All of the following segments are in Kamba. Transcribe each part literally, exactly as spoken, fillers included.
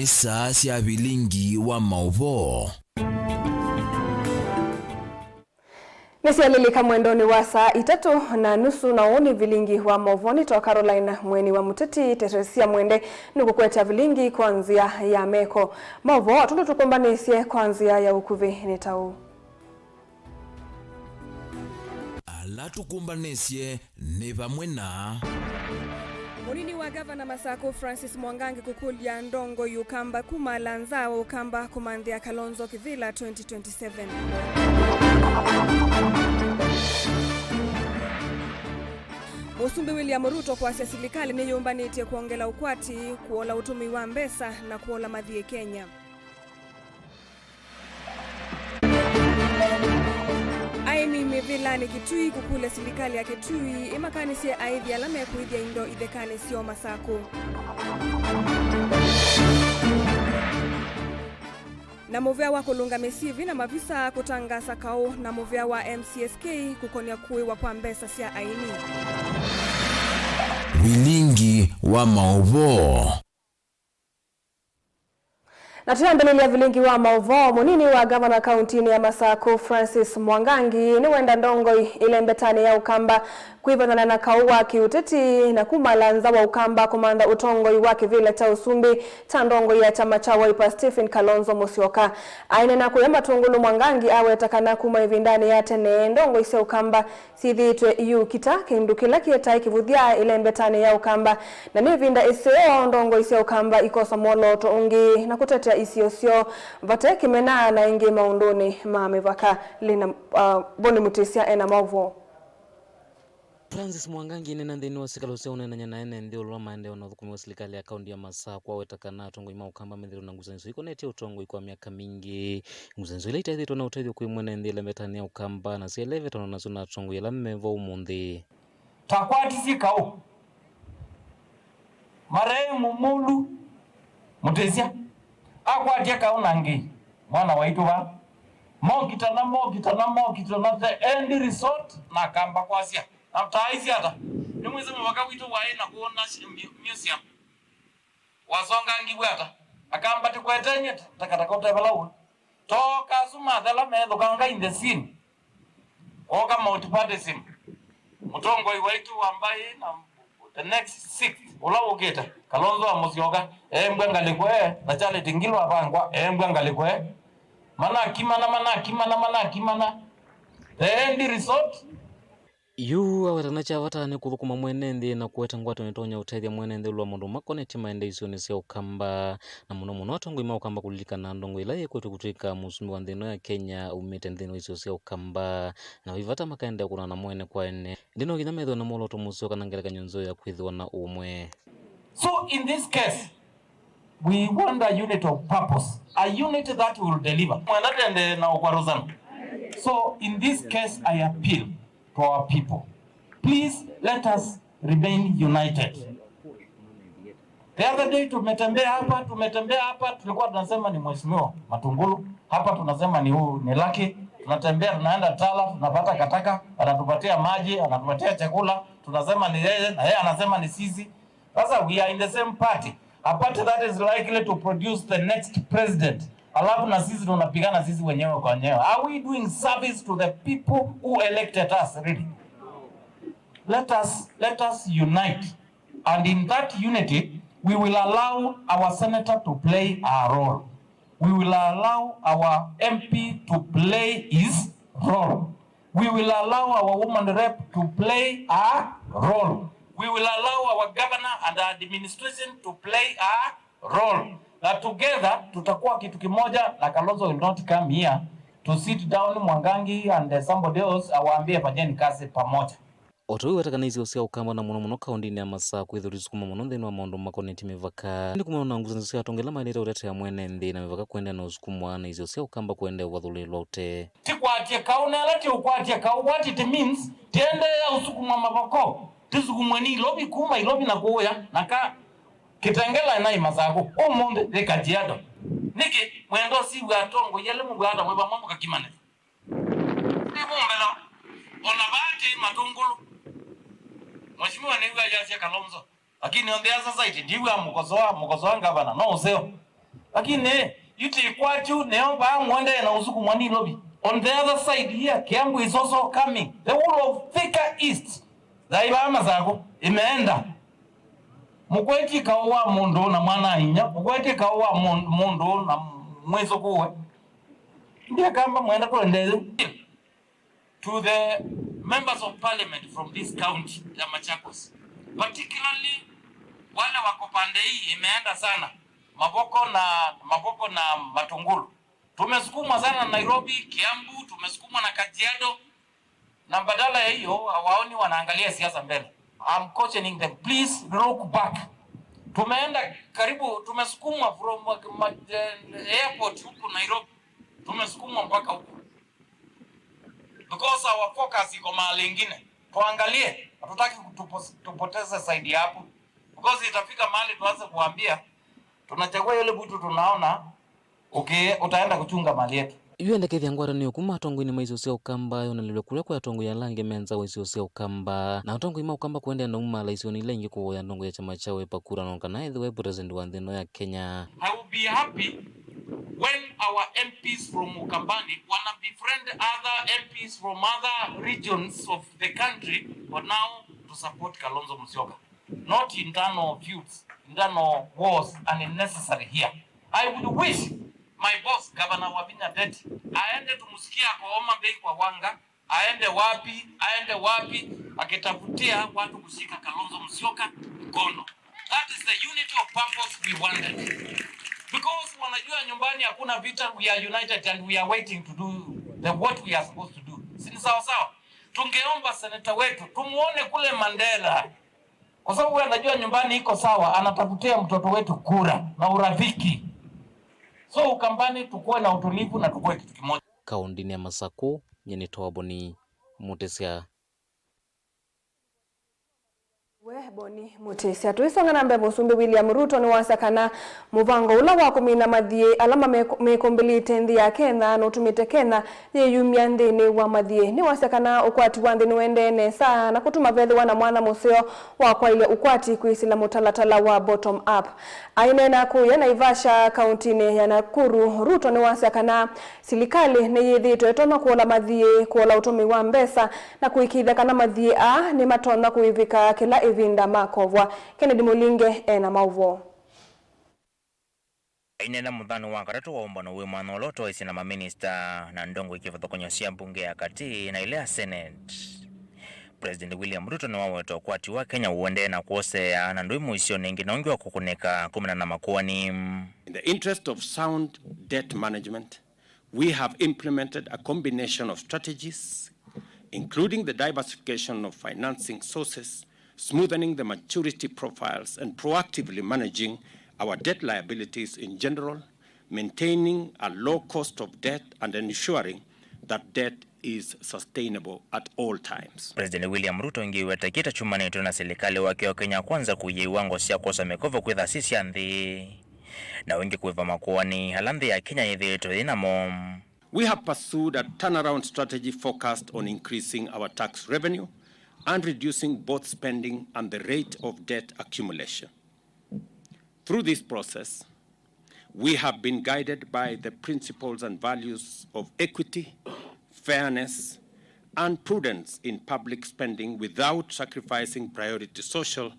Saa sya vilingi wa maũvoo. Nĩsyalilika mwendonĩ wa saa itatũ na nusu, na ũũ nĩ vilingi wa maũvoo. Nĩtawa Caroline Mweni wa Mũteti. Tetesia mwende nĩkũkwetya vilingi kwa nzĩa ya meko. Maũvoo atũndũ tũkũmbanĩsye kwa nzĩa ya ũkuvĩ nĩ ta ũũ. Ala tũkũmbanĩsye nĩ vamwe na. Mũnini wa ngavana Masakũ Francis Mwangangi kũkũlya ndongoi Ũkamba kumaala nza wa Ũkamba kũmanthĩa Kalonzo Kĩvĩla twenty twenty-seven. Mũsumbĩ William Ruto kwasya silikalĩ nĩyũmbanĩtye kwongela ũkwati, kũola ũtũmĩi wa mbesa na kũola mathiĩ Kenya. Aĩmi mĩvĩlanĩ Kitui kũkũlya silikalĩ ya Kitui ĩmakanĩsye aĩthi ala mekũĩthya indo ithekanĩ syoo Masakũ. Na mũvĩa wa kũlũnga mĩsyĩ vĩna mavisa kũtangaasa kaũ na mũvĩa wa M C S K kũkon'ya kũĩwa kwa mbesa sya aini. Vilingi wa maũvoo. Na tũyambĩlĩlya vilingi wa maũvoo, mũnini wa ngavana kauntinĩ ya Masakũ Francis Mwangangi nĩwenda ndongoi ĩlembetanĩ ya Ũkamba kwĩvethana na kaũ wa kĩũteti na kumala nza wa Ũkamba kũmantha ũtongoi wa kĩvĩla kya ũsumbĩ kya ndongoi ya kyama kya Wiper Stephen Kalonzo Musyoka. Aineena kũya Matũngũlũ, Mwangangi aweta kana kuma ĩvindanĩ ya tene ndongoi sya Ũkamba syĩthĩĩtwe iũkita, kĩndũ kĩla kĩetae kĩvũthya ĩlembetanĩ ya Ũkamba, na nĩ ĩvinda ĩseo ndongoi sya Ũkamba ikosa mwolooto ũngĩ na kũtetea isio syoo vate kĩmena na ĩngĩ maũndũnĩ ma mĩvaka. Lina, uh, Boni Mũtĩsya ena maũvoo. Francis Mwangangi aineena nthĩnĩ wa syĩkalo sya ũneenany'a na ene nthĩ ũlũ wa maendeeo na ũthũkũmi wa silikalĩ ya kaunti ya Masakũ, aweta kana atongoi ma Ũkamba methĩĩtwe na ngusanĩsyo ikonetye ũtongoi kwa myaka mingĩ. Ngusanĩsyo ila itaĩthĩtwe na ũtethyo kwĩ mwene nthĩ ĩlembetanĩ ya Ũkamba na syaĩle ĩvetanwa nasyo na atongoi ala me vo ũmũnthĩ. Takwatisye kaũ. Marehemu Mũlu Mũtĩsya akwatya kaũ na Ngĩi, mwana waitũ va. Mokitana, mokitana, mokitana, the end result, na Akamba kwasya, na taaisye ata? Nĩmwĩsĩ mũvaka witũ waĩ na kũũ na shi-, mu-, museum. Wasongangiw'e ata? Akamba tĩkweteny'e takataka ũte vala ũĩ. Tooka asu mathela methũkanga in the scene. Kwoka multipartism. Mũtongoi waitũ wa mbaĩ na the next sixth, ũla ũkĩte, Kalonzo wa Musyoka, eembwa ngalĩko e, na Charity Ngilu avangwa, eembwa ngalĩko e. Manakimana, manakimana, manakimana. The end result, Yu aweta kana kya vata nĩ kũthũkũma mwene nthĩ na kũete ngwatanĩo ĩtonya ũtethya mwene nthĩ ĩũlũ wa maũndũ makonetye maendeeo isionĩ sya Ũkamba, na mũno mũno atongoi ma Ũkamba kũlilikana ndongoi ĩla yĩkwetwe kũtw'ĩka mũsumbĩ wa nthĩ ĩno ya Kenya umĩte nthĩnĩ wa isio sya Ũkamba, na vai vata makaendeea kũnana mwene kwa ene. Ĩndĩ no nginya methĩwe na mwolooto mũseo kana ngelekany'o nzeo ya kwĩthĩwa na ũmwe. So in this case, we want a unit of purpose, a unit that will deliver. Mwenda tende na ukwaruzana. So in this case, I appeal to our people. Please let us remain united. The other day tumetembea hapa, tumetembea hapa, tulikuwa tunasema ni Mheshimiwa Matungulu, hapa tunasema ni huu, ni Lucky. Tunatembea, tunaenda Tala, tunapata Kataka, anatupatia maji, anatupatia chakula, tunasema ni yeye, na yeye anasema ni sisi. Sasa we are in the same party. A party that is likely to produce the next president. Alafu na sisi tunapigana sisi wenyewe kwa wenyewe. Are we doing service to the people who elected us, really? Let us, let us unite. And in that unity, we will allow our senator to play our role. We will allow our M P to play his role. We will allow our woman rep to play her role. We will allow our governor and our administration to play her role. Na together tutakuwa kitu kimoja, na Kalonzo will not come here to sit down Mwangangi and, uh, somebody else awaambie fanyeni kazi pamoja. O ta ũu weta kana isio sya Ũkamba na mũno mũno kaũndĩnĩ ya Masakũ kwĩthĩwa isukuma mũno nthĩnĩ wa maũndũ makonetye mĩvaka. Nĩ kumana na ngusanĩsyo sya atongoi ala maĩlĩte ũtetea mwene nthĩ na mĩvaka kũendeea na ũsukumwa na isio sya Ũkamba kũendeea ũvathũlĩlwa ũtee. Tikwatye kaũ, na ĩla tiũkwatya kaũ, what it means, tiendeea ũsukumwa mavoko, tisukumwe nĩ Ilovi, kuma Ilovi na kũũya, na ka Kitengela naĩ Masakũ, ũmũnthĩ yĩ Kajiado. Nĩkĩ mwenda ũsiw'a atongoi elĩ mũw'aa ata mwĩ vamwe mũkakimanĩthya? Nĩmũmbela, ona vaa tĩ Matũngũlũ. Mheshimiwa nĩw'a yasya Kalonzo. Lakini on the other side, ndiw'a mũkosoa, mũkosoa ngavana, no ũseo. Lakini yu ti kwakyu, neo vaa mũendee na ũsukumwa Nairobi. On the other side here, Kiambu is also coming. The whole of Thika East, thai vaa Masakũ, imeenda. Mũkwetye kaũ wa mũndũ na mwana-a-inyia, mũkwetye kaũ wa mũ-, mũndũ na mwĩsũkũũe. Ndiakamba mwenda tũendee. To the members of parliament from this county ya Machakos, particularly wale wako pande hii, imeenda sana, Mavoko na, Mavoko na Matungulu. Tumesukumwa sana na Nairobi, Kiambu, tumesukumwa na Kajiado, na badala ya hiyo hawaoni wanaangalia siasa mbele. I'm cautioning them, please look back. Tumeenda karibu, tumesukumwa from ma, ma, eh, airport huku Nairobi, tumesukumwa mpaka huku because our focus iko mahali ingine. Tuangalie, hatutaki tupo-, tupoteze side ya hapo, because itafika mahali tuanze kuambia tunachagua yule mtu tunaona, okay, utaenda kuchunga mali yetu. Yu endekethya ngwatanĩo kuma atongoinĩ ma isio sya Ũkamba yonelelwe kũla kwĩ atongoi ala angĩ me nza wa isio sya Ũkamba, na atongoi ma Ũkamba kũendeea na umaala isionĩ ila ingĩ kũvoya ndongo ya kyama kya Wiper kura no kana ethĩwe president wa nthĩ ĩno ya Kenya. I will be happy when our M Ps from Ukambani wana befriend other M Ps from other regions of the country for now to support Kalonzo Musyoka. Not internal feuds, internal wars unnecessary here. I would wish my boss, Governor Wavinya Ndeti, aende tumsikie ako Homa Bay kwa Wanga, aende wapi, aende wapi, akitafutia watu kushika Kalonzo Musyoka mkono. That is the unity of purpose we wanted. Because wanajua nyumbani hakuna vita, we are united and we are waiting to do the, what we are supposed to do. Si ni sawa sawa? Tungeomba seneta wetu, tumuone kule Mandera. Kwa sababu wewe anajua nyumbani iko sawa, anatafutia mtoto wetu kura na urafiki. So Ukambani tukuwe na utulivu na tukuwe kitu kimoja. Kaũndĩnĩ ya Masakũ, nyie nĩ Toboni Mũtĩsya. We Boni Mũtĩsya. Tũisonga na mbee, Mũsumbĩ William Ruto nĩwasya kana mũvango ũla wa kũmina mathiĩ ala mame-, mekũmbĩlĩte nthĩ ya Kenya nũtumĩte Kenya yĩyumya nthĩnĩ wa mathiĩ. Nĩwasya kana ũkwati wa nthĩ nĩũendee nesa na kũtuma vethĩwa na mwanya mũseo wa kwaĩlya ũkwati kwĩsĩla mũtalatala wa bottom up. Aineena kũya Naivasha, kauntinĩ ya Nakuru, Ruto nĩwasya kana silikalĩ nĩyĩthĩĩtwe ĩtonya kũola mathiĩ, kũola ũtũmĩi wa mbesa, na kũĩkĩĩthya kana mathiĩ aa nĩmatonya kũĩvĩka kĩla ĩvinda makovwa. Kennedy Mũlinge ena maũvoo. Aineena mũthanĩ wa katatũ wa ũmbano wĩ mwanya ũla ũtoeesye na maminista na ndongoi kĩvathũkany'o sya mbunge ya katĩ na ĩla ya Senate, President William Ruto nĩwaweta ũkwati wa Kenya ũendee na kwoseea na ndũimũ isionĩ ingĩ na ũngĩ wa kũkũnĩka kumana na makoani. In the interest of sound debt management, we have implemented a combination of strategies, including the diversification of financing sources, smoothening the maturity profiles, and proactively managing our debt liabilities in general, maintaining a low cost of debt, and ensuring that debt is sustainable at all times. President William Ruto ĩngĩ wĩweta kĩta kyumanĩtwe na silikalĩ wake wa Kenya Kwanza kũia iwango sya kwosa mĩkovo kwĩtha syĩ sya nthĩ, na ũngĩ kũĩva makoani ala nthĩ ya Kenya yĩthĩĩtwe yĩ namo. We have pursued a turnaround strategy focused on increasing our tax revenue and reducing both spending and the rate of debt accumulation. Through this process, we have been guided by the principles and values of equity, fairness, and prudence in public spending without sacrificing priority social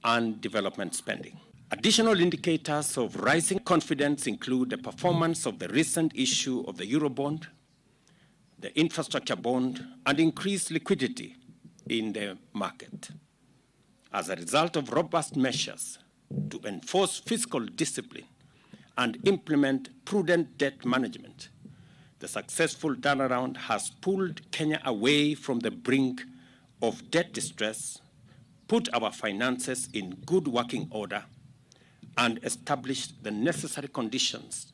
and development spending. Additional indicators of rising confidence include the performance of the recent issue of the Eurobond, the infrastructure bond, and increased liquidity in the market as a result of robust measures to enforce fiscal discipline and implement prudent debt management. The successful turnaround has pulled Kenya away from the brink of debt distress, put our finances in good working order, and established the necessary conditions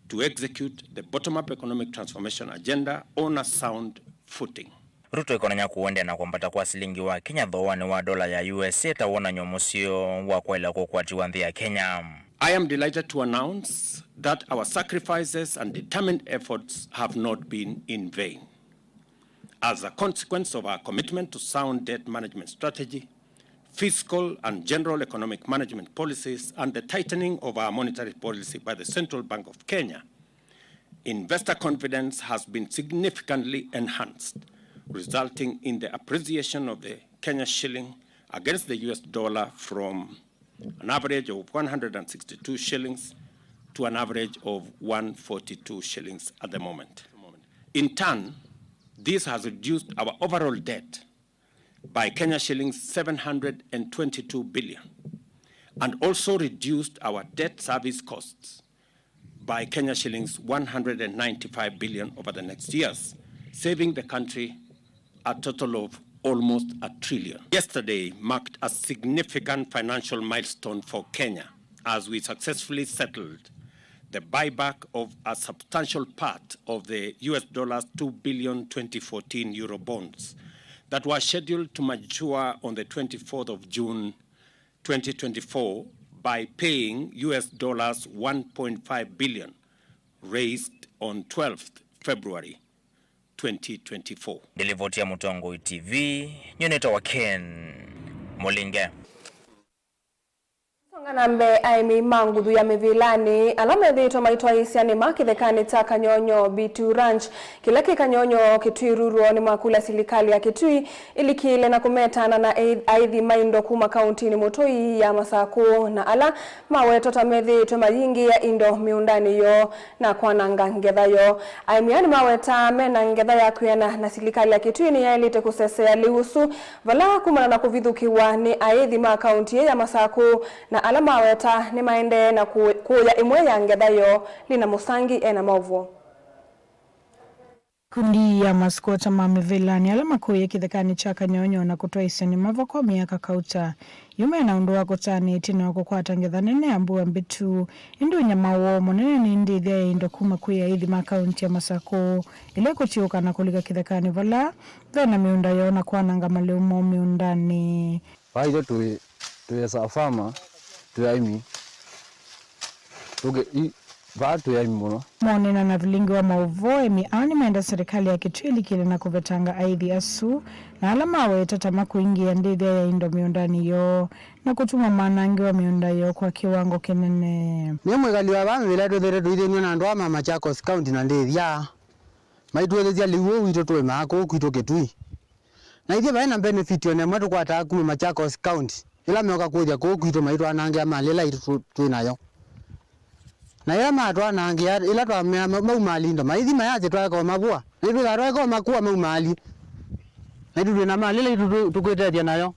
to execute the bottom-up economic transformation agenda on a sound footing. Ruto ĩkonany'a kũendeea na kwambata kwa silingi wa Kenya thooanĩ wa ndola ya U S A ta wonany'o mũseo wa kwaĩla kwa ũkwati wa nthĩ ya Kenya. I am delighted to announce that our sacrifices and determined efforts have not been in vain. As a consequence of our commitment to sound debt management strategy, fiscal and general economic management policies, and the tightening of our monetary policy by the Central Bank of Kenya, investor confidence has been significantly enhanced, resulting in the appreciation of the Kenya shilling against the U S dollar from an average of one hundred sixty-two shillings to an average of one forty-two shillings at the moment. In turn, this has reduced our overall debt by Kenya shillings seven hundred and twenty-two billion and also reduced our debt service costs by Kenya shillings one hundred and ninety-five billion over the next years, saving the country a total of almost a trillion. Yesterday marked a significant financial milestone for Kenya as we successfully settled the buyback of a substantial part of the U S dollars two billion twenty fourteen euro bonds that were scheduled to mature on the twenty-fourth of June twenty twenty-four by paying U S dollars one point five billion raised on twelfth February twenty twenty-four. Ndilivoti ya Mũtongoi T V, nyunĩte wa Ken Mũlinge. Songa na mbee, aĩmi ma nguthu ya mĩvĩlanĩ ala methĩĩtwe maitwaĩĩsya nĩma kĩthekanĩ kya Kanyonyo Bitu Ranch, kĩla kĩ Kanyonyo Kitui Rural, nĩmakula silikalĩ ya Kitui ĩlikĩle na kũmetana na ei-, aĩthi ma indo kuma kauntinĩ mũtũi ya Masakũ na ala mawetwa ta methĩĩtwe mayingĩĩa indo mĩũndanĩ yoo na kwananga ngetha yoo. Aĩmi aa nĩmawetaa mena ngetha ya kwĩana, na silikalĩ ya Kitui nĩyaĩlĩte kũsesea lĩu ũsu vala kumana na kũvithũkĩwa nĩ aĩthi ma kaunti ĩĩ ya Masakũ, na ala maweta nĩmaendee na kũ-, kũya ĩmwe ya ngetha yoo. Lina Mũsangi ena maũvoo. Ikundi ya masikota ma mĩvĩlanĩ ala makũie kĩthekanĩ kya Kanyonyo na kũtwaĩsya nĩma vo kwa myaka kauta, yu mena ũndũ wa kũtanĩa ĩtina wa kũkwata ngetha nene ya mbua mbĩtu. Ĩndĩ ũnyamao woo mũnene nĩ ndĩthya ya indo kuma kwĩ aĩthi ma kaunti ya Masakũ, ĩla ĩkũtiũka na kũlika kĩthekanĩ vala vena mĩũnda yoo na kwananga malĩu moo mĩũndanĩ. Vaa ithyĩ twĩ, twĩ as a farmer, twĩ aĩmi. Tũkĩ-, i-, vaa twĩ aĩmi mũno. Monena na vilingi wa maũvoo, aĩmi aa nĩmenda serikali ya Kitui ĩlikĩle na kũvetanga aĩthi asu na ala maweta ta makũingĩĩa ndĩthya ya indo mĩũndanĩ yoo na kũtuma manangĩwa mĩũnda yoo kwa kĩwango kĩnene. Nĩ mwĩkali wa vaa mĩvĩla twĩthĩĩtwe tũithĩnw'e na andũ aa ma Machakos County na ndĩthya. Maitwethesya lĩu ũũ witũ tũĩmaa kũũ kwitũ Kitui. Na ithyĩ vaĩ na benefit o na ĩmwe tũkwataa kuma Machakos County, ĩla meũka kũthya kũũ kwitũ maitwanangĩa mali ĩla itũ tũ-, twĩ nayo. Na ĩla matwanangĩa, ĩla twamea ma-, maumaali indo, maithi mayasye twaeka ũmavũa. Na itwĩkaa twaeka ũmakua maumaali. Na itũ twĩ na mali ĩla itũ tũ-, tũkwĩtethya nayo.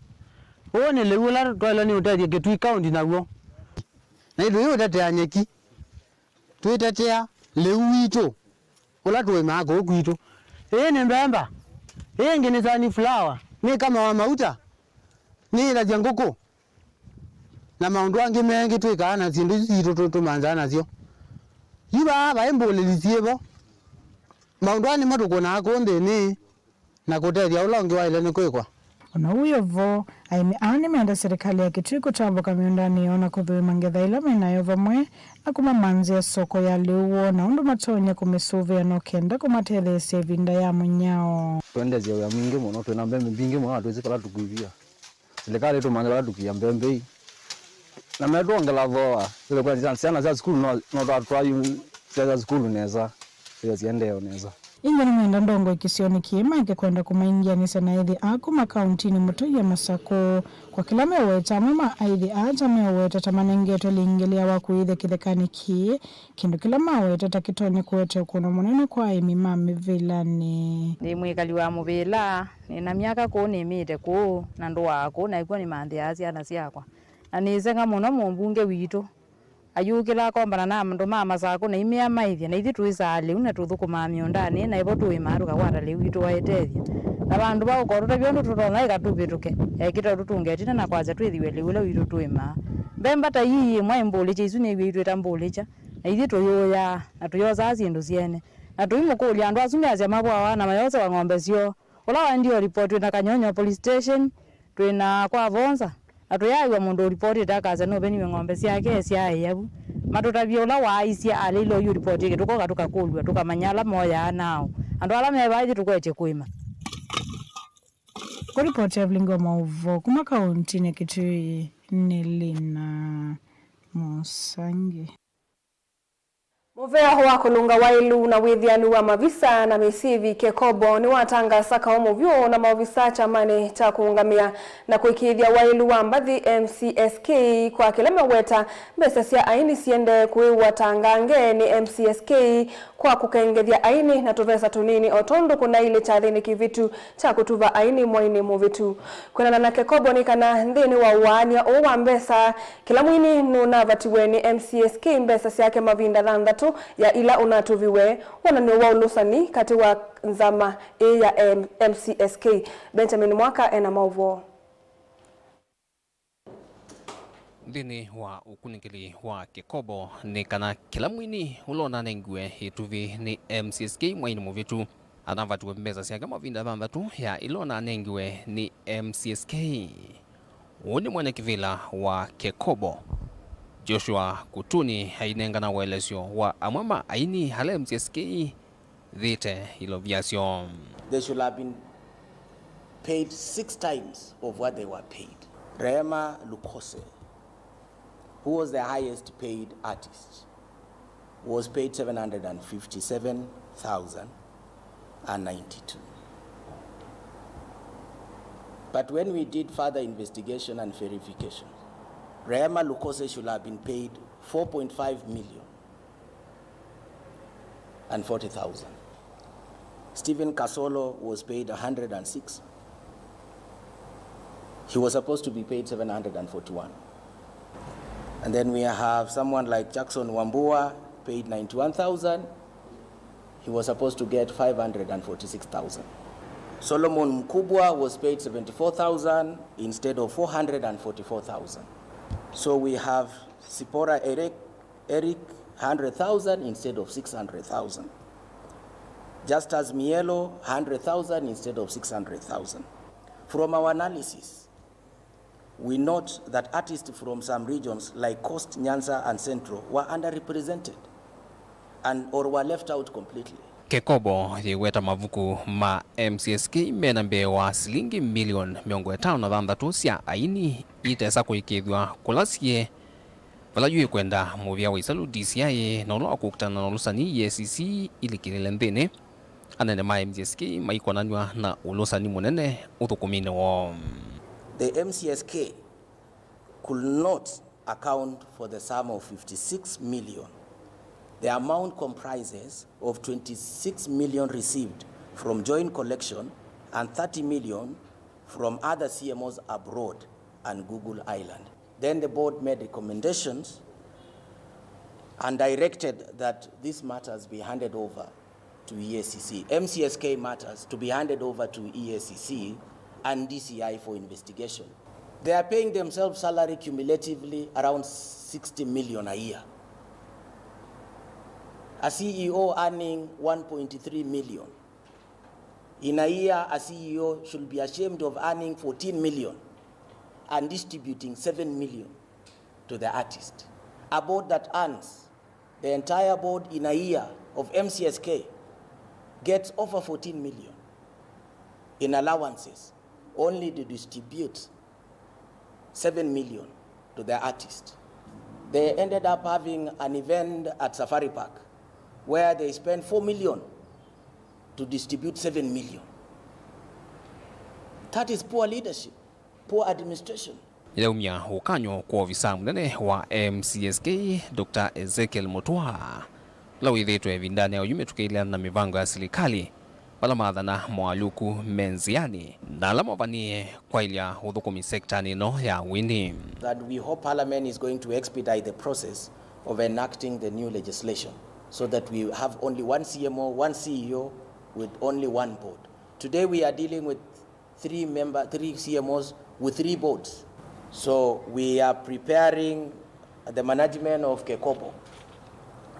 Ũũ nĩ lĩu ũla twaĩlwe nĩ ũtethya Kitui County naw'o. Na itũ ĩ ũtetea nyeki. Twĩtetea lĩu witũ ũla tũĩmaa kũũ kwitũ. Ĩĩ nĩ mbemba, ĩĩ ĩngĩ nĩ sunflower, nĩkamawa mauta, nĩyĩthasya ngũkũ, na maũndũ angĩ mengĩ twĩkaa na syĩndũ isu sitũ tũ-, tũmanthaa nasyo. Yu vaa vaĩ mbũlĩli syĩ vo, maũndũ aa nĩmo tũkũnaa kũũ nthĩnĩ. Na kũtethya ũla ũngĩ waĩle nĩ kwĩkwa. O na ũu wĩ o vo, aĩmi aa nĩmenda serikali ya Kitui kũtambũka mĩũndanĩ yoo na kũthũĩma ngetha ĩla menayo vamwe na kũmamanzĩa soko ya lĩu woo na ũndũ matonya kũmĩsũvĩa no kenda kũmatetheesya ĩvinda ya mũnyao. Tũendesya wĩa mwingĩ mũno, twĩ na mbembe mbingĩ mũno na twĩsĩ vala tũkwĩvia. Silikalĩ ĩtũmanthe vala tũkwia mbembe ii. Na metwongela thooa, ĩle kwa syana, syana sya sukulu no, no twatwaa yu, sya, sya sukulu nesa, ĩyo siendee o nesa. Ĩngĩ nĩmenda ndongoi kĩsionĩ kĩĩ maeke kwenda kũmaingĩanĩsya na ĩthi aa kuma kauntinĩ mũtũi ya Masakũ. Kwa kĩla meweta, amwe ma aithi aa ta meũweta ta manengetwe lĩngĩlĩa wa kũĩthya kĩthekanĩ kĩĩ, kĩndũ kĩla maweta ta kĩtonya kũete ũkũno mũnene kwa aĩmi ma mĩvĩlanĩ. Nĩ mwĩkali wa mũvĩla, nĩ na myaka kũũ nĩmĩĩte kũũ, na ndũaa kũũ, na ĩkw'o nĩmanthĩaa syana syakwa. Na nĩseng'a mũno mũmbunge witũ ayũkĩla akombana na andũ ma Masakũ na imea maĩthya, na ithyĩ twĩsaa lĩu na tũthũkũmaa mĩũndanĩ, na ĩvo tũĩmaa tũkakwata lĩu witũ waĩtethya. Na vandũ va ũkotũtavya ũndũ tũtonya ĩka tũvĩtũke, ekĩte ũtũtũnga ĩtina na kwasya twĩthĩwe lĩu ũla witũ tũĩmaa. Mbemba ta ii ĩmwe ĩ mbũlĩkya, isu nĩw'o itwĩta mbũlĩkya. Na ithyĩ tũyũũyaa, na tũyosaa syĩndũ syene. Na tũimũkũlya andũ asu measya mavũawa na mayosewa ng'ombe syoo. Ũla waendie ũlipoti twĩ na Kanyonyo Police Station, twĩ na kwa Vonza, na tũyaaĩw'a mũndũ ũlipotĩte akasya nũveniwe ng'ombe syake esyaĩĩa vu. Matũtavye ũla waaisye aleile ũyu ũlipoti ĩngĩ, tũkoka tũkakũlw'a, tũkamanya ala moyaa naaũ. Andũ ala me vaa ithyĩ tũkwetye kũĩma. Kwa ripoti ya vilingi wa maũvoo kuma kauntinĩ ya Kitui, nĩ Lina Mũsangi. Mũvea wa kũlũnga waĩlu na wĩthĩanu wa mavisa na mĩsivi, Kekobo, nĩwatangaasa kaũ mũvyũ na maovisa kyamanĩ kya kũũngamĩa na kũĩkĩĩthya waĩlu wa mbathi, M C S K, kwa kĩla meweta mbesa sya aini siendee kũĩwa ta ngange nĩ M C S K kwa kũkengethya aini na tũvesa tũnini, o tondũ kũnailĩ kyathĩnĩ kĩvĩtu kya kũtuva aini mwainĩ mũvĩtu. Kwĩanana na Kekobo, nĩ kana nthĩnĩ wa ũaany'a ũũ wa mbesa, kĩla mwini nũnavatiwe nĩ M C S K mbesa syake mavinda thanthatũ ya ila ũnatũviwe. Wonany'o wa ũlũsani katĩ wa nzama ĩĩ ya M-, M C S K. Benjamin Mwaka ena maũvoo. Nthĩnĩ wa ũkunĩkĩli wa Kekobo, nĩ kana kĩla mwini ũla ũnanengiwe ĩtuvi nĩ M C S K mwainĩ mũvĩtu anavatiwe mbesa syake mavinda thanthatũ ya ila ũnanengiwe nĩ M C S K. Ũũ nĩ mwene kĩvĩla wa Kekobo, Joshua Kutuni, ainengana ũelesyo wa amwe ma aini ala M C S K ĩthĩĩte ilovya syoo. They should have been paid six times of what they were paid. Rehema Lukose, who was the highest paid artist, was paid seven hundred and fifty-seven thousand and ninety-two. But when we did further investigation and verification, Rehema Lukose should have been paid four point five million and forty thousand. Stephen Kasolo was paid a hundred and six. He was supposed to be paid seven hundred and forty-one. And then we have someone like Jackson Wambua, paid ninety-one thousand. He was supposed to get five hundred and forty-six thousand. Solomon Mkubwa was paid seventy-four thousand instead of four hundred and forty-four thousand. So we have Sipora Eric, Eric, hundred thousand instead of six hundred thousand. Justus Mielo, hundred thousand instead of six hundred thousand. From our analysis, we note that artists from some regions like Coast, Nyanza, and Central were underrepresented and or were left out completely. Kekobo yĩweta mavuku ma M C S K mena mbee wa silingi milioni mĩongo ĩtano na thanthatũ sya aini itesa kũĩkĩĩthw'a kũla syĩ, vala yu ĩkwenda mũvĩa wa isalu D C I na ũla wa kũkitana na ũlũsani E A C C ilikĩlĩle nthĩnĩ. Anene ma M C S K maikonanw'a na ũlũsani mũnene ũthũkũminĩ woo. The M C S K could not account for the sum of fifty-six million. The amount comprises of twenty-six million received from joint collection and thirty million from other C M Os abroad and Google Island. Then the board made recommendations and directed that these matters be handed over to E A C C, M C S K matters to be handed over to E A C C and D C I for investigation. They are paying themselves salary cumulatively around sixty million a year. A C E O earning one point three million. In a year, a C E O should be ashamed of earning fourteen million and distributing seven million to the artist. A board that earns, the entire board in a year of M C S K gets over fourteen million in allowances, only to distribute seven million to the artist. They ended up having an event at Safari Park where they spent four million to distribute seven million. That is poor leadership, poor administration. Yaumya ũkany'o kwa ovisaa mũnene wa M C S K, Doctor Ezekiel Mutua, ũla wĩthĩĩtwe ĩvindanĩ ya oyu mĩtũkĩ ĩleana na mĩvango ya silikalĩ, vala maathana moalyũku me nzĩanĩ, na ala movanie kwaĩlya ũthũkũmi sektanĩ ĩno ya wini. That we hope Parliament is going to expedite the process of enacting the new legislation so that we have only one C M O, one C E O with only one board. Today we are dealing with three member, three C M Os with three boards. So we are preparing the management of Kekobo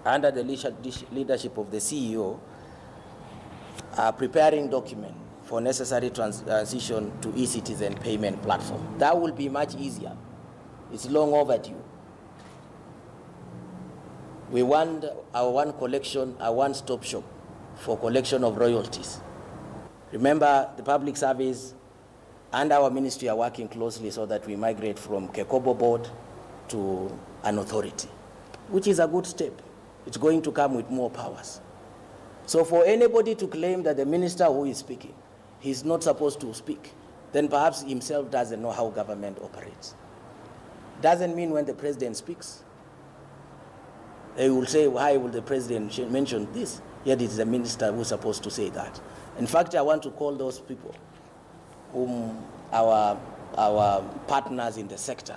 under the leadership, leadership of the C E O, are preparing document for necessary trans-, transition to e-citizen payment platform. That will be much easier. It's long overdue. We want our one collection, a one-stop shop for collection of royalties. Remember, the public service And our ministry are working closely so that we migrate from Kekobo board to an authority, which is a good step. It's going to come with more powers. So for anybody to claim that the minister who is speaking, he's not supposed to speak, then perhaps himself doesn't know how government operates. Doesn't mean when the president speaks, they will say, "Why will the president sh-, mention this? Yet it's the minister who's supposed to say that." In fact, I want to call those people whom our, our partners in the sector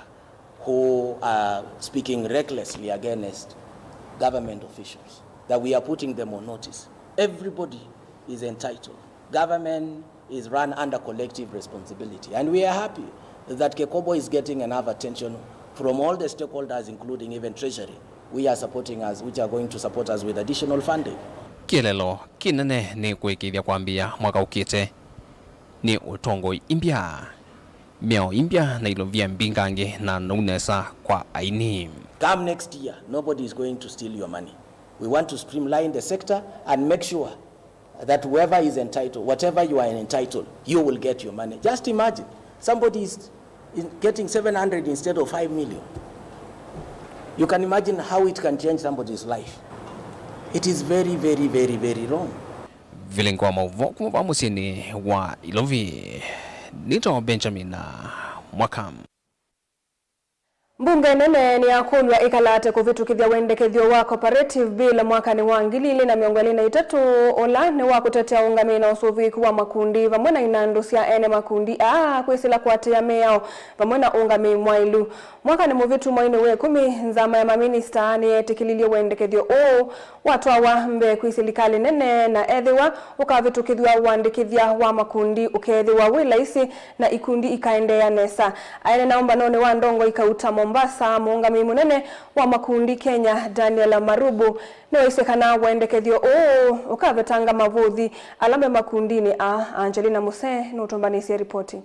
who are speaking recklessly against government officials, that we are putting them on notice. Everybody is entitled. Government is run under collective responsibility, and we are happy that Kekobo is getting enough attention from all the stakeholders, including even Treasury, we are supporting us, which are going to support us with additional funding. Kĩeleelo kĩnene nĩ kũĩkĩĩthya kwambĩĩa mwaka ũkĩte nĩ ũtongoi imbya, mĩao imbya na ilovia mbingangĩ na nou nesa kwa aini. Come next year, nobody is going to steal your money. We want to streamline the sector and make sure that whoever is entitled, whatever you are entitled, you will get your money. Just imagine, somebody is in-, getting seven hundred instead of five million. You can imagine how it can change somebody's life. It is very, very, very, very wrong. Vilingi wa maũvoo kuma vaa mũsyĩnĩ wa Ilovi, nĩtawa Benjamin Mwaka. Mbunge nene nĩyakũlw'a ĩkalate kũvĩtũkĩthya wendekethyo wa Cooperative Bill mwakanĩ wa ngili ilĩ na mĩongo ĩlĩ na itatũ, ũla nĩ wa kũtetea ũngamĩi na ũsũvĩĩku wa makundi vamwe na inandũ sya ene makundi aa kwĩsĩla kũatĩĩa mĩao vamwe na ũngamĩi mwaĩlu. Mwakanĩ mũvĩtu, mweinĩ wa ĩkũmi, nzama ya maminista nĩyeetĩkĩlilye wendekethyo ũũ watwawa mbee kwĩ silikalĩ nene na ethĩwa ũkavĩtũkĩthw'a, ũandĩkĩthya wa makundi ũkeethĩwa wĩ laisi na ikundi ikaendeea nesa. Aineena ũmbanonĩ wa ndongoi kauta Mombasa, mũũngamĩi mũnene wa makundi Kenya, Daniel Marubu, nĩwaisye kana wendekethyo ũũ ũkavetanga mavũthi ala me makundinĩ aa. Angelina Muse nũtũmbanĩsye ripoti.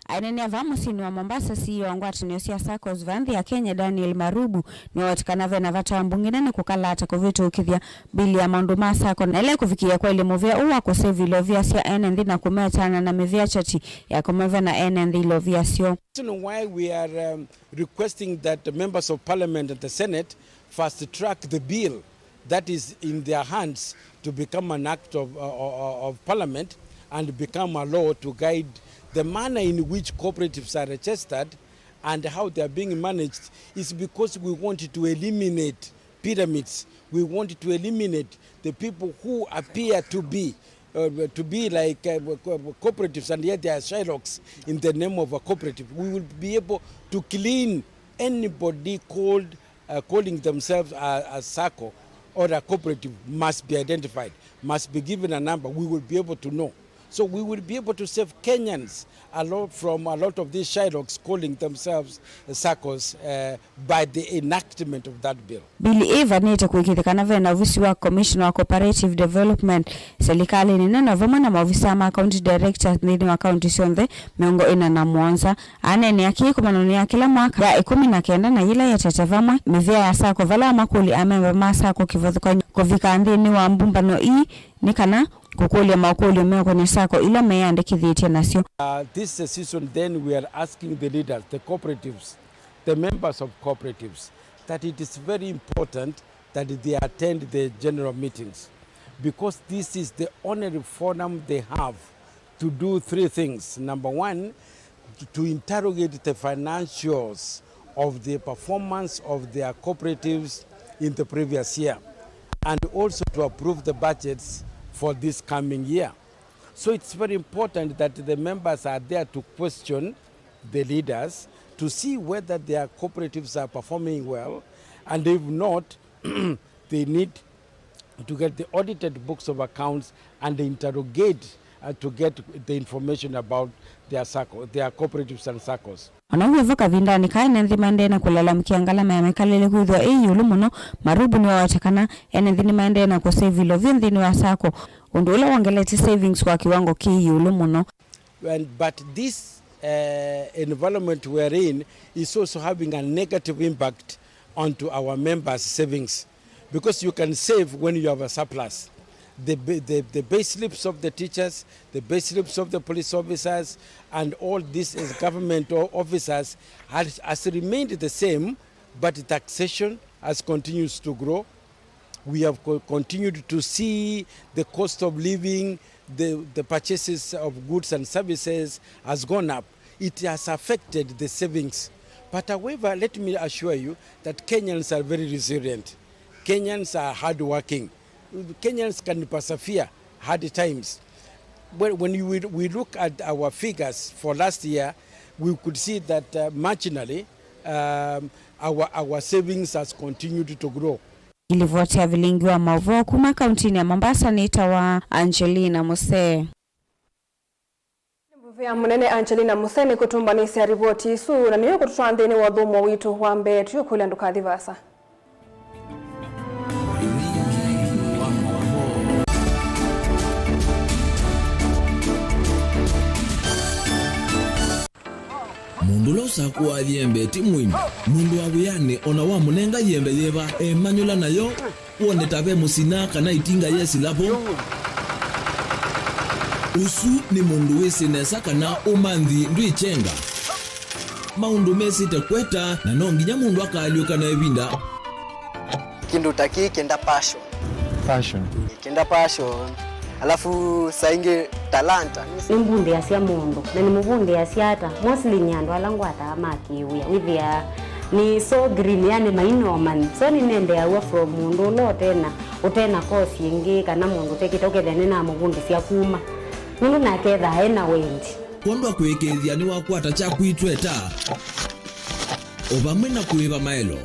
Aineenea vaa mũsyĩnĩ wa Mombasa, C E O wa ngwatanĩo sya SACCOs vaa nthĩ ya Kenya, Daniel Marubu, nĩwawetikana ve na vata wa mbunge nene kũkalata kũvĩtũkĩthya mbili ya maũndũ ma SACCO na ĩla ĩkũvikĩĩa kwaĩlya mũvĩa ũũ wa kũsevi ilovia sya ene nthĩ na kũmetana na mĩvĩa kyati ya kũmeve na ene nthĩ ilovia syoo. Reason why we are, um, requesting that the members of parliament and the Senate fast track the bill that is in their hands to become an act of, uh, uh, of parliament and become a law to guide the manner in which cooperatives are registered and how they are being managed is because we want to eliminate pyramids. We want to eliminate the people who appear to be, uh, to be like, uh, co-, cooperatives, and yet they are Shylocks in the name of a cooperative. We will be able to clean anybody called, uh, calling themselves a, a SACCO or a cooperative must be identified, must be given a number. We will be able to know. So we will be able to save Kenyans a lot from a lot of these Shylocks calling themselves SACCOs, uh, by the enactment of that bill. Bili ĩĩ ĩvanĩte kũĩkĩĩthya kana ve na ovisi wa Commissioner wa Cooperative Development silikalĩnĩ nene vamwe na maovisaa ma County Directors nthĩnĩ wa kaunti syonthe mĩongo ĩna na mũonza. Aneenea kĩĩ ĩkomanonĩ ya kĩla mwaka ya ĩkũmi na kenda na yĩla yetete vamwe mĩvĩa ya SACCO, vala amakũlya amemba ma SACCO kĩvathũkany'o kũvika nthĩnĩ wa mbumbano ii nĩ kana kũkũlya makũlyo meũkonĩa SACCO ila meyĩandĩkĩthĩtye nasyo. Uh, this is a season then we are asking the leaders, the cooperatives, the members of cooperatives, that it is very important that they attend the general meetings, because this is the only forum they have to do three things. Number one, to, to interrogate the financials of the performance of their cooperatives in the previous year, and also to approve the budgets for this coming year. So it's very important that the members are there to question the leaders to see whether their cooperatives are performing well, and if not, they need to get the audited books of accounts and interrogate, uh, to get the information about their SACCO, their cooperatives and SACCOs. O na ũu wĩ vo, kavindanĩ kaa ene nthĩ maendee na kũlalamĩkĩa ngalama ya mĩkalĩle kwĩthĩwa ĩ ĩũlũ mũno, Marubu nĩwaweta kana ene nthĩ nĩmaendee na kũsave ilovia nthĩnĩ wa SACCO, ũndũ ũla wongeletye savings kwa kĩwango kĩ ĩũlũ mũno. And, but this, uh, environment we are in is also having a negative impact onto our members' savings, because you can save when you have a surplus. The, ba- the, the pay slips of the teachers, the pay slips of the police officers, and all these as government o- officers has, has remained the same, but taxation has continues to grow. We have co- continued to see the cost of living, the, the purchases of goods and services has gone up. It has affected the savings. But however, let me assure you that Kenyans are very resilient. Kenyans are hardworking. Kenyans can persevere hard times. When, when you, we, we look at our figures for last year, we could see that uh, marginally um, our, our savings has continued to grow. Ilivoti ya vilingi wa mauvoo kuma kaunti-inĩ ya Mombasa nĩtawa Angelina Musee. Nĩ mũvea mũnene Angelina Musee nĩ kũtũmbanĩsya rivoti isu, na nĩyo kũtũtwaa nthĩnĩ wa ũthũmũo witũ wa mbee. Tũyũkũlya ndũkathi vaasa. Mũndũ ũla ũsakũaa yembe ti mũimi. Mũndũ wa wĩanĩ o na wamũnenga yembe yĩva, emanyũla nayo, wone ta ve mũsina kana ĩtinga yesĩla vo. Ũsu nĩ mũndũ wĩsĩ nesa kana ũmanthi ndwĩkyenga. Maũndũ mesĩte kweta, na no nginya mũndũ akaalyũka na ĩvinda. Kĩndũ ta kĩĩ kĩenda passion. Passion. Kĩenda passion. Alafu saa ingĩ talanta. Nĩmbundĩasya mũndũ, na nĩmũvundĩasya ata? Mostly nĩ andũ ala ngwataa ma kĩwĩa. Wĩthĩaa nĩ so green, yani maina ũmanyi. So nĩnendeaw'a from mũndũ ũla ũtena, ũtena course ĩngĩ, kana mũndũ ũtekĩte, ũkethĩa nĩnamũvundĩsya kuma. Nũndũ nake ethaa ena wendi. Kwondwa kũĩkĩĩthya nĩwakwata kyaku itweta. O vamwe na kũĩva maelo,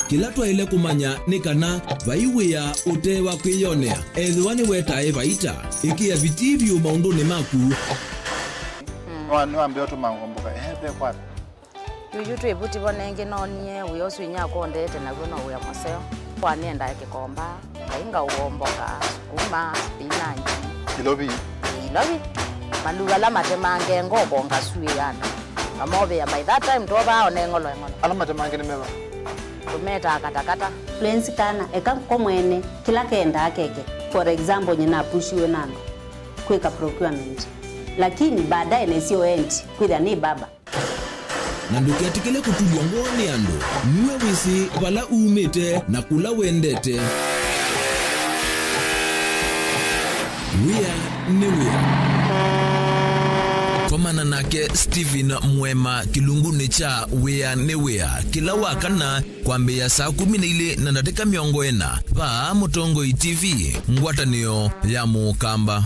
kĩla twaĩle kũmanya nĩ kana vai wĩa ũte wa kwĩyonea. Ethĩwa nĩwetae vaita, ĩkĩa vitii vyũ maũndũnĩ maku. Nĩwa- nĩwambĩĩa ũtũma ngomboka, ehe, ve kwata. Yuyu twĩ vuti vo nengĩ noonie wĩa ũsu inyia akondete naw'o no wĩa mũseo. Kwa nĩendae kĩkomba. Kainga ũomboka, sukuma, spinach. Ilovi. Ilovi. Maluu ala matemange ngoko ngasuĩana. Kamovĩa by that time twovaa one ng'olo eng'olo. Ala matemange nĩ meva? Tũmetaa katakata. Lwenzi kana, eka ko mwene, kĩla kendaa keke. For example, nyina apushiwe na andũ kwĩka procurement. Lakini baadaye nesio endi, kwĩthĩa nĩ baba. Na ndũketĩkĩle kũtulw'a ngoo nĩ andũ. Nue wĩsĩ vala umĩte na kũla wendete. Wĩa nĩ wĩa. Komana nake Stephen Mwema kĩlungunĩ kya Wĩa nĩ Wĩa kĩla wa kana kwambĩĩa saa kũmi na ilĩ na ndatĩka mĩongo ĩna vaa Mũtongoi T V, ngwatanĩo ya Mũkamba.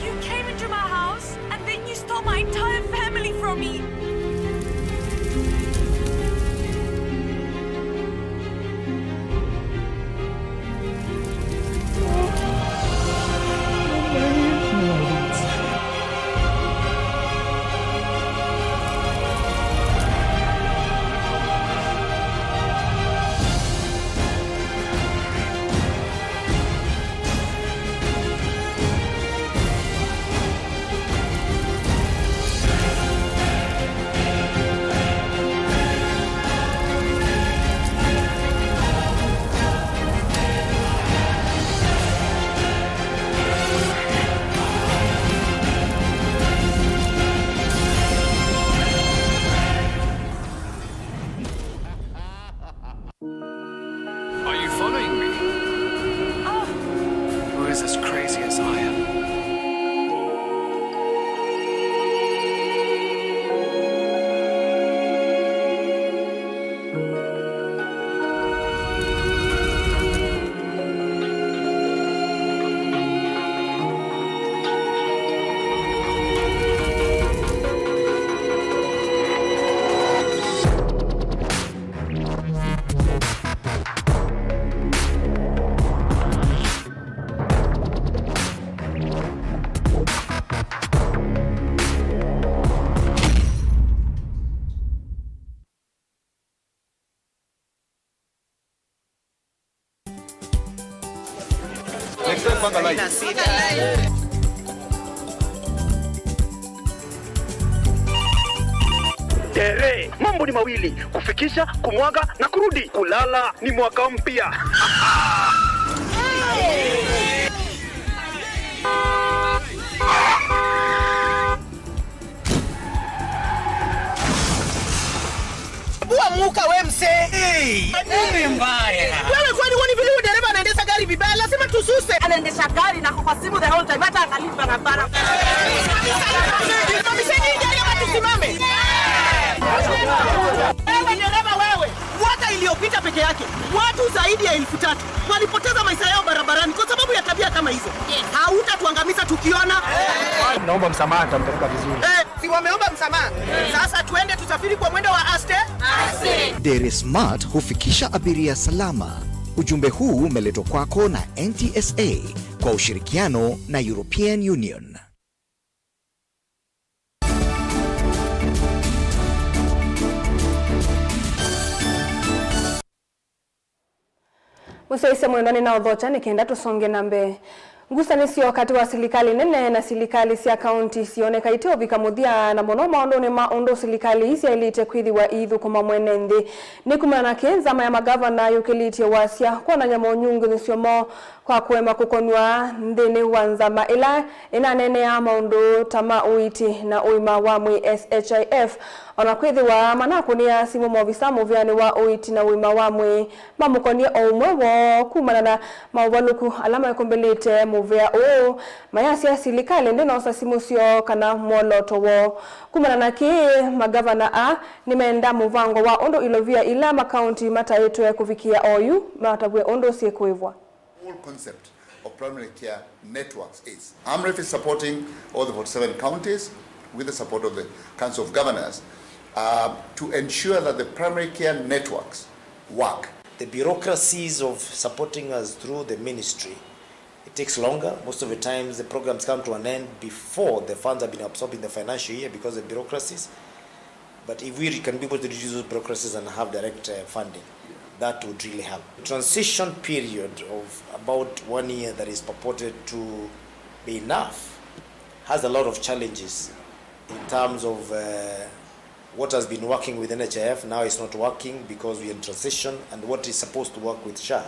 You came into my house and then you stole my entire family from me. Are you following me? Ah! Who is as crazy as I am? Tere, mambo ni mawili, kufikisha, kumwaga na kurudi. Kulala ni mwaka mpya. Bua muka we mse. Hey, ni mbaya. Wewe kwani huoni vile huyu dereva anaendesha gari vibaya? Lazima tususe. Anaendesha gari na kwa simu the whole time, hata angalii barabara. Simamisheni hii gari ama tusimame. Wewe dereva wewe, mwaka iliyopita peke yake watu zaidi ya elfu tatu walipoteza maisha yao barabarani kwa sababu ya tabia kama hizo. Hautatuangamiza tukiona. Naomba msamaha, nitampeleka vizuri. Eh, si wameomba msamaha? Sasa tuende tusafiri kwa mwendo wa aste. Dere Smart hufikisha abiria salama. Ujumbe huu umeletwa kwako na N T S A kwa ushirikiano na European Union. Mũsyaĩĩsya mwendwa, nĩnaũthokya nĩ kenda tũsonge na mbee. Ngusanĩsyo katĩ wa silikalĩ nene na silikalĩ sya kaunti sioneka iteũvika mũthya, na mũno maũndũnĩ ma ũndũ silikalĩ ii syaĩlĩte kwĩthĩwa iithũkũma mwene nthĩ. Nĩ kumana na kĩĩ, nzama ya magavana yũkĩlĩtye wasya kwonany'a monyungunyĩsyo moo kwa kũema kũkonw'a nthĩnĩ wa nzama ĩla ĩnaneeneaa maũndũ ta ma ũiiti na ũima wa mwĩĩ, S H I F. O na kwĩthĩwa manakũnĩa simũ maovisa mũvĩanĩ wa ũiiti na ũima wa mwĩĩ, mamũkonie o ũmwe woo kumana na maũvalũku ala mekũmbĩlĩte mũvĩa ũũ, mayasya silikalĩ ndĩnosa simũ syoo kana mwolooto woo. Kumana na kĩĩ, magavana aa nĩmenda mũvango wa ũndũ ilovia ila makaunti mataĩtwe kũvikĩa oyu matavw'e ũndũ syĩkũĩvwa. Whole concept of primary care networks is. AMREF is supporting all the forty-seven counties with the support of the Council of Governors, uh, to ensure that the primary care networks work. The bureaucracies of supporting us through the ministry, it takes longer. Most of the times the programs come to an end before the funds have been absorbed in the financial year because of bureaucracies. But if we can be able to reduce those bureaucracies and have direct, uh, funding, that would really help. The transition period of about one year that is purported to be enough has a lot of challenges in terms of, uh, what has been working with N H I F now is not working because we are in transition, and what is supposed to work with SHA.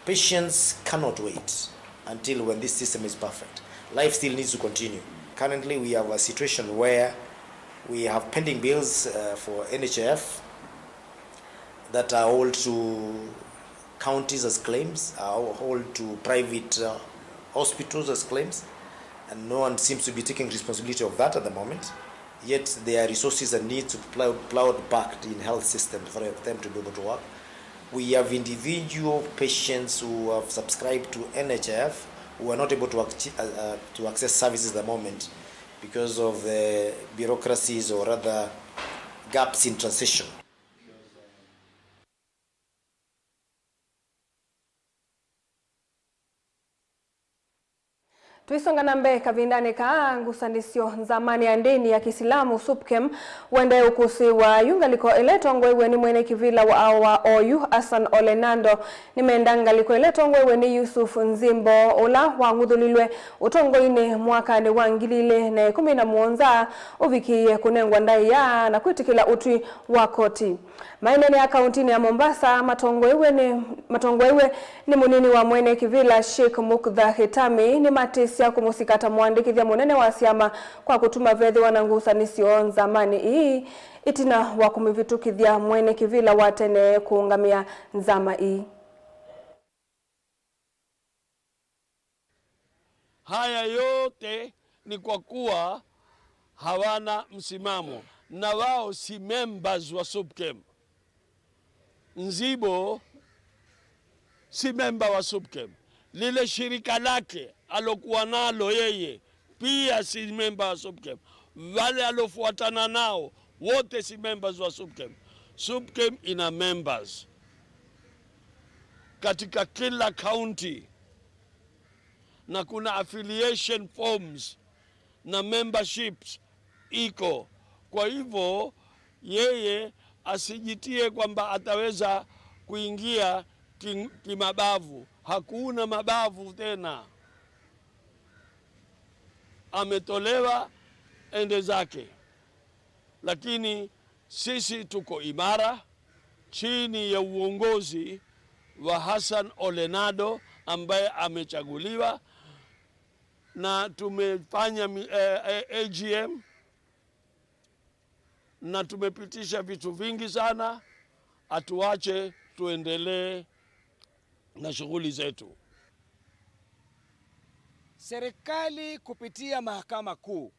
Patients cannot wait until when this system is perfect. Life still needs to continue. Currently, we have a situation where we have pending bills, uh, for N H I F that are owed to counties as claims, are owed to private, uh, hospitals as claims, and no one seems to be taking responsibility of that at the moment. Yet there are resources and needs to be plow-, plowed back in health systems for them to be able to work. We have individual patients who have subscribed to N H I F who are not able to, acti-, uh, uh, to access services at the moment because of the bureaucracies or rather gaps in transition. Tũisonga na mbee kavindanĩ kaa, ngusanĩsyo nzamanĩ ya ndĩni ya Kĩsilamu, SUPKEM, ũendee ũkũsĩĩwa yu ngalĩko ĩla ĩtongoew'e nĩ mwene kĩvĩla wa, wa oyu, Hassan Ole Nando. Nĩmenda ngalĩko ĩla ĩtongoew'e nĩ Yusuf Nzimbo, ũla wang'uthũlilwe ũtongoinĩ mwakanĩ wa ngili ilĩ na ĩkũmi na mũonza, ũvikĩie kũnengwa ndaĩa na kwĩtĩkĩla ũtwi wa koti. Maineenea kauntinĩ ya Mombasa matongoew'e nĩ, matongoew'e nĩ mũnini wa mwene kĩvĩla Sheikh Muktha Hitami nĩmatĩsya kũmũsika ta mũandĩkĩthya mũnene wa syama kwa kũtuma vethĩwa na ngusanĩsyo nzamanĩ ii, ĩtina wa kũmĩvĩtũkĩthya mwene kĩvĩla wa tene kũũngamĩa nzama ii. Haya yote ni kwa kuwa hawana msimamo, na wao si members wa SUPKEM. Nzibo si memba wa SUPKEM. Lile shirika lake alokuwa nalo yeye pia si memba wa SUPKEM. Wale alofuatana nao wote si members wa SUPKEM. SUPKEM ina members katika kila county, na kuna affiliation forms na memberships iko. Kwa hivyo, yeye asijitie kwamba ataweza kuingia ki-, kimabavu. Hakuna mabavu tena. Ametolewa ende zake. Lakini sisi tuko imara chini ya uongozi wa Hassan Ole Nado ambaye amechaguliwa, na tumefanya mi-, eh, eh, A G M na tumepitisha vitu vingi sana. Atuache tuendelee na shughuli zetu. Serikali kupitia Mahakama Kuu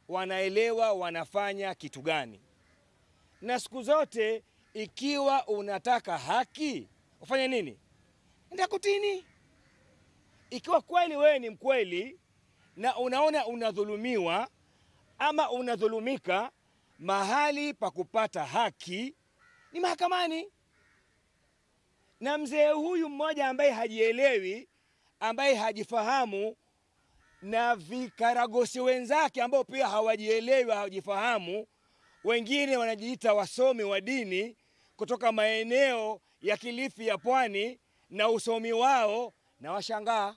wanaelewa wanafanya kitu gani. Na siku zote, ikiwa unataka haki, ufanye nini? Enda kotini. Ikiwa kweli wewe ni mkweli na unaona unadhulumiwa ama unadhulumika, mahali pa kupata haki ni mahakamani. Na mzee huyu mmoja ambaye hajielewi, ambaye hajifahamu, na vikaragosi wenzake ambao pia hawajielewi, hawajifahamu, wengine wanajiita wasomi wa dini kutoka maeneo ya Kilifi ya Pwani, na usomi wao na washangaa.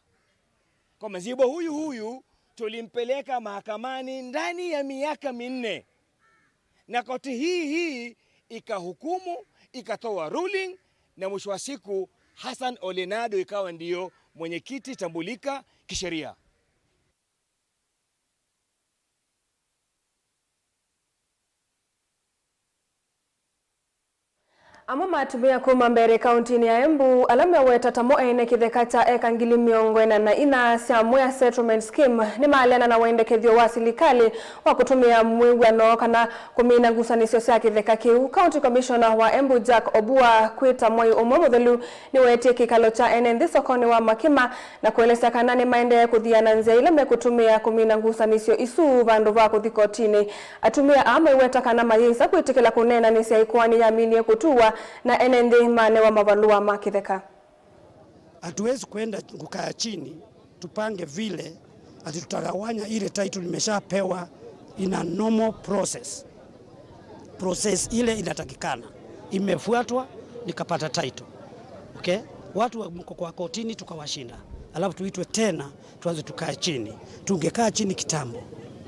Kwa mazibo huyu huyu tulimpeleka mahakamani ndani ya miaka minne, na koti hii hii ikahukumu, ikatoa ruling, na mwisho wa siku Hassan Ole Nado ikawa ndiyo mwenyekiti tambulika kisheria. Amwe ma atumĩa kuma Mbeere kauntinĩ ya Embu, ala meweta tamo ene kĩtheka kya eka ngili mĩongo ĩna na inya sya Mwea Settlement Scheme, nĩmaleana na wendekethyo wa silikalĩ wa kũtũmĩa mwĩw'ano kana kũmina ngusanĩsyo sya kĩtheka kĩu. County Commissioner wa Embu Jack Obua kwĩta mwai ũmwe mũthelu nĩwetie kĩkalo kya ene nthĩ sokonĩ wa Makima na kũelesya kana nĩmaendee kũthiana nzĩa ila mekũtũmĩa kũmina ngusanĩsyo isu vandũ va kũthi kotinĩ. Atumĩa aa maiweta kana mayĩsa kwĩtĩkĩla kũneenanĩsya ĩkoani yaminie kũtuwa na ene nthĩ manewa mavalũa ma kĩtheka. Hatuwezi kwenda kukaa chini tupange vile ati tutagawanya ile title nimeshapewa in a normal process. Process ile inatakikana imefuatwa, nikapata title. Okay? Watu wa mko kwa kotini tukawashinda, alafu tuitwe tena tuanze tukae chini. Tungekaa chini kitambo.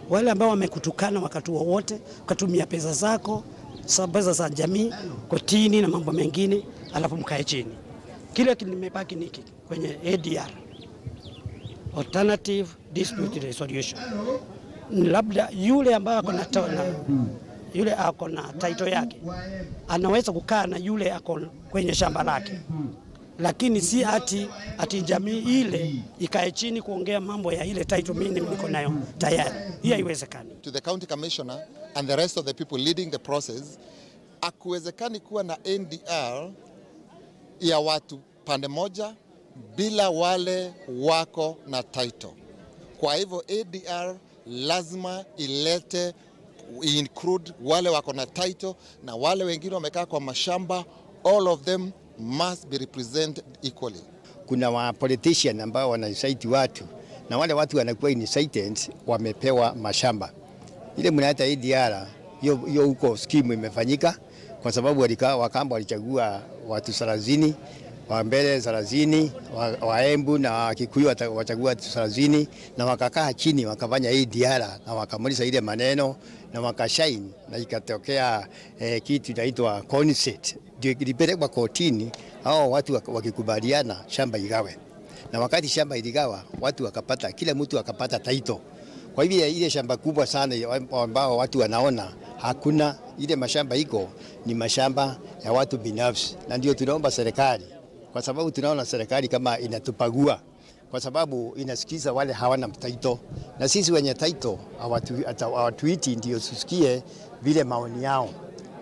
Wale ambao wamekutukana wakati wowote, ukatumia pesa zako, sa-, pesa za jamii, kotini na mambo mengine, alafu mkae chini. Kile ki-, nimebaki niki kwenye A D R, alternative dispute resolution. Labda yule ambaye ako na to-, na yule ako na title yake anaweza kukaa na yule ako kwenye shamba lake, lakini si ati, ati jamii ile ikae chini kuongea mambo ya ile title mimi niko nayo tayari. Hiyo haiwezekani. To the county commissioner and the rest of the people leading the process, hakuwezekani kuwa na N D R ya watu pande moja bila wale wako na title. Kwa hivyo A D R lazima ilete, include wale wako na title na wale wengine wamekaa kwa mashamba, all of them must be represented equally. Kuna wa politician ambao wana incite watu, na wale watu wanakuwa incited wamepewa mashamba. Ile mnaita A D R, hiyo, hiyo huko scheme imefanyika, kwa sababu walika-, Wakamba walichagua watu thelathini, wa Mbeere thelathini, wa, wa Embu na Kikuyu wata-, wachagua watu thelathini, na wakakaa chini, wakafanya A D R, na wakamaliza ile maneno, na wakashine, na ikatokea, eh, kitu inaitwa consent. Ndio ilipelekwa kotini, hao watu wak-, wakikubaliana shamba igawe. Na wakati shamba iligawa, watu wakapata, kila mtu akapata title. Kwa hivyo ile shamba kubwa sana ya-, ambao watu wanaona hakuna, ile mashamba iko ni mashamba ya watu binafsi. Na ndio tunaomba serikali, kwa sababu tunaona serikali kama inatupagua, kwa sababu inasikiza wale hawana title. Na sisi wenye title hawatu-, hata-, hawatuiti ndio tusikie vile maoni yao.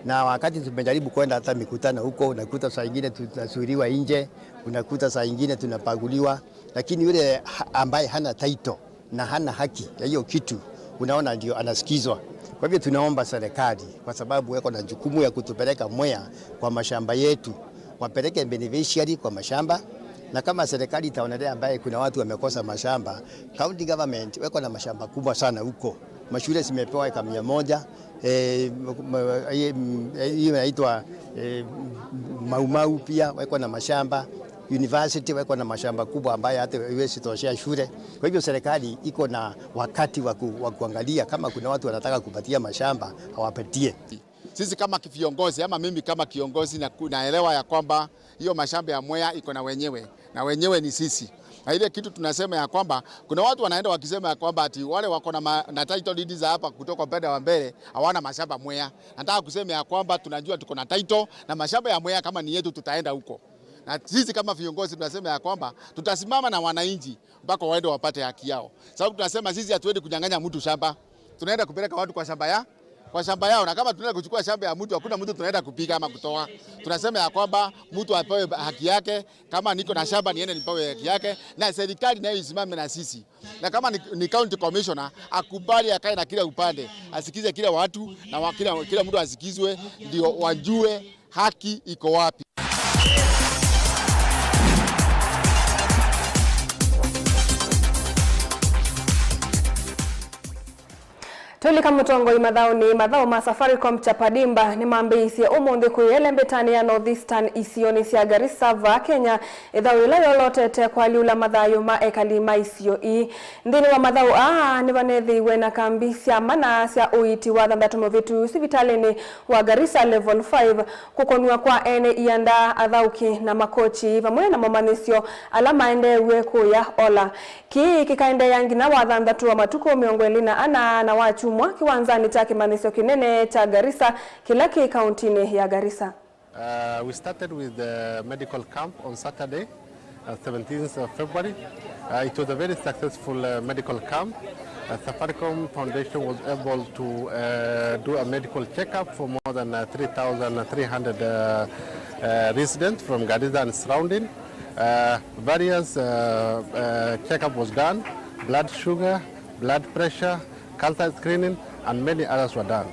Na wakati tumejaribu kwenda hata mikutano huko, unakuta saa ingine tunazuiliwa nje, unakuta saa ingine tunapaguliwa, lakini yule ha-, ambaye hana title na hana haki ya hiyo kitu, unaona ndio anasikizwa. Kwa hivyo tunaomba serikali, kwa sababu wako na jukumu ya kutupeleka Mwea kwa mashamba yetu, wapeleke beneficiary kwa mashamba, na kama serikali itaonelea ambaye kuna watu wamekosa mashamba, county government wako na mashamba kubwa sana huko. Mashule zimepewa eka mia moja, eh, m-, m-, eh, m-, eh, hiyo inaitwa, eh, Mau Mau pia wako na mashamba, university wako na mashamba kubwa ambayo hata haiwezi toshea shule. Kwa hivyo serikali iko na wakati wa ku-, wa kuangalia kama kuna watu wanataka kupatia mashamba, awapatie. Sisi kama ki-, viongozi ama mimi kama kiongozi na ku-, naelewa ya kwamba hiyo mashamba ya Mwea iko na wenyewe, na wenyewe ni sisi. Na ile kitu tunasema ya kwamba kuna watu wanaenda wakisema ya kwamba ati wale wako na ma-, na title deed za hapa kutoka upande wa mbele hawana mashamba Mwea. Nataka kusema ya kwamba tunajua tuko na title na mashamba ya Mwea kama ni yetu tutaenda huko. Na sisi kama viongozi tunasema ya kwamba tutasimama na wananchi mpaka waende wapate haki yao. Sababu tunasema sisi hatuendi kunyang'anya mtu shamba. Tunaenda kupeleka watu kwa shamba ya, kwa shamba yao, na kama tunaenda kuchukua shamba ya mtu, hakuna mtu tunaenda kupiga ama kutoa. Tunasema ya kwamba mtu apewe haki yake, kama niko na shamba niende nipewe haki yake, na serikali nayo isimame na sisi. Na kama ni, ni county commissioner, akubali akae na kila upande, asikize kila watu, na wa-, kila, kila mtu asikizwe, ndio wajue haki iko wapi. Twĩlika mũtongoi mathaũnĩ, mathaũ ma Safaricom Chapadimba nĩmambĩĩisye ũmũnthĩ kwĩ elembĩtanĩ ya North Eastern isionĩ sya Garissa va Kenya, ĩthaũ yĩla yolotete kwalyũla mathayũ ma ekali ma isio ii. Nthĩnĩ wa mathaũ aa nĩvaneethĩiwe na kambi sya mana sya ũiiti wa thanthatũ mũvĩtu sivitalĩnĩ wa Garissa Level five, kũkonw'a kwa ene ianda, athaũki na makochi, vamwe na momanyĩsyo ala maendeew'e kũya Ola. Kĩĩ kĩkaendeea nginya wathanthatũ wa matukũ mĩongo ĩlĩ na ana na wakyumwa kĩwanzanĩ kya kĩmanyĩsyo kĩnene kya Garissa kĩla kĩ kauntinĩ ya Garissa. Uh, we started with the medical camp on Saturday, uh, seventeenth of February. Uh, it was a very successful, uh, medical camp. Uh, Safaricom Foundation was able to, uh, do a medical checkup for more than, uh, three thousand three hundred, uh, uh, residents from Garissa and surrounding. Uh, various, uh, uh, checkup was done, blood sugar, blood pressure, cancer screening, and many others were done.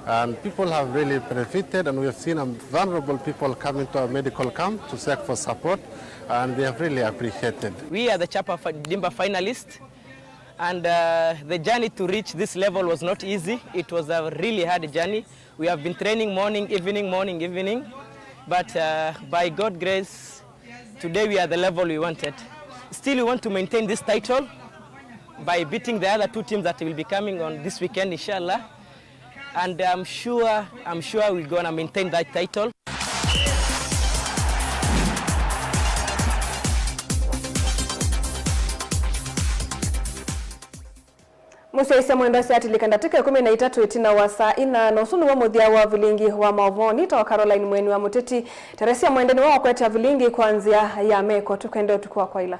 And people have really benefited, and we have seen, um, vulnerable people coming to our medical camp to seek for support, and they have really appreciated. We are the Chapa Fi-, Dimba finalists, and, uh, the journey to reach this level was not easy. It was a really hard journey. We have been training morning, evening, morning, evening, but, uh, by God's grace, today we are the level we wanted. Still, we want to maintain this title by beating the other two teams that will be coming on this weekend, inshallah. And I'm sure, I'm sure we're gonna maintain that title. Mũsyaĩĩsya mwendwa, syatilĩka ndatĩka ĩkũmi na itatũ ĩtina wa saa ina, na ũsu nĩw'o mũthya wa vilingi wa maũvoonĩ. Tawa Caroline Mweni wa Mũteti, Teresia Mwende nĩwe wakwete vilingi kwa nzĩa ya meko. Tũkwenda ũtukũ wa kwaĩla.